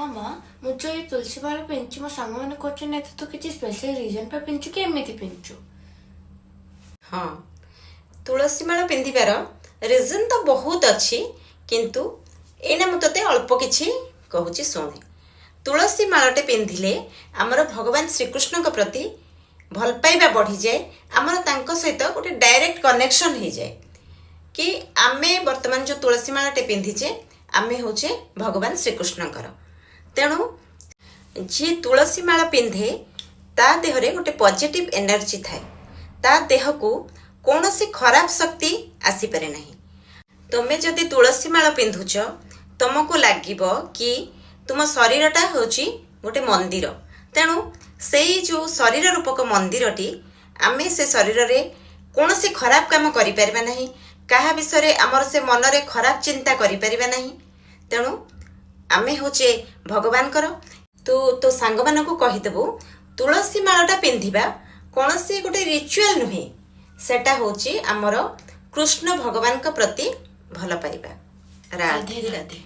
ମାମା, ମୁଁ ଯୋଉ ଏଇ ତୁଳସୀ ମାଳ ପିନ୍ଧୁଛି, ମୋ ସାଙ୍ଗମାନେ କହୁଛନ୍ତି ଏତେ ତୁ କିଛି ସ୍ପେଶାଲ ରିଜନ ପାଇଁ ପିନ୍ଧୁଛୁ କି ଏମିତି ପିନ୍ଧୁଛୁ? ହଁ, ତୁଳସୀ ମାଳ ପିନ୍ଧିବାର ରିଜନ୍ ତ ବହୁତ ଅଛି, କିନ୍ତୁ ଏଇନା ମୁଁ ତୋତେ ଅଳ୍ପ କିଛି କହୁଛି, ଶୁଣେ। ତୁଳସୀ ମାଳଟେ ପିନ୍ଧିଲେ ଆମର ଭଗବାନ ଶ୍ରୀକୃଷ୍ଣଙ୍କ ପ୍ରତି ଭଲ ପାଇବା ବଢ଼ିଯାଏ। ଆମର ତାଙ୍କ ସହିତ ଗୋଟେ ଡାଇରେକ୍ଟ କନେକ୍ସନ୍ ହେଇଯାଏ କି ଆମେ ବର୍ତ୍ତମାନ ଯେଉଁ ତୁଳସୀ ମାଳଟେ ପିନ୍ଧିଛେ, ଆମେ ହେଉଛେ ଭଗବାନ ଶ୍ରୀକୃଷ୍ଣଙ୍କର। ତେଣୁ ଯିଏ ତୁଳସୀ ମାଳ ପିନ୍ଧେ, ତା ଦେହରେ ଗୋଟେ ପଜିଟିଭ ଏନର୍ଜି ଥାଏ। ତା ଦେହକୁ କୌଣସି ଖରାପ ଶକ୍ତି ଆସିପାରେ ନାହିଁ। ତମେ ଯଦି ତୁଳସୀ ମାଳ ପିନ୍ଧୁଛ, ତମକୁ ଲାଗିବ କି ତୁମ ଶରୀରଟା ହେଉଛି ଗୋଟେ ମନ୍ଦିର। ତେଣୁ ସେଇ ଯେଉଁ ଶରୀର ରୂପକ ମନ୍ଦିରଟି, ଆମେ ସେ ଶରୀରରେ କୌଣସି ଖରାପ କାମ କରିପାରିବା ନାହିଁ। କାହା ବିଷୟରେ ଆମର ସେ ମନରେ ଖରାପ ଚିନ୍ତା କରିପାରିବା ନାହିଁ। ତେଣୁ ଆମେ ହେଉଛେ ଭଗବାନଙ୍କର। ତୁ ତୋ ସାଙ୍ଗମାନଙ୍କୁ କହିଦେବୁ, ତୁଳସୀ ମାଳଟା ପିନ୍ଧିବା କୌଣସି ଗୋଟେ ରିଚୁଆଲ ନୁହେଁ, ସେଟା ହେଉଛି ଆମର କୃଷ୍ଣ ଭଗବାନଙ୍କ ପ୍ରତି ଭଲ ପାଇବା। ରାଧେ ରାଧେ।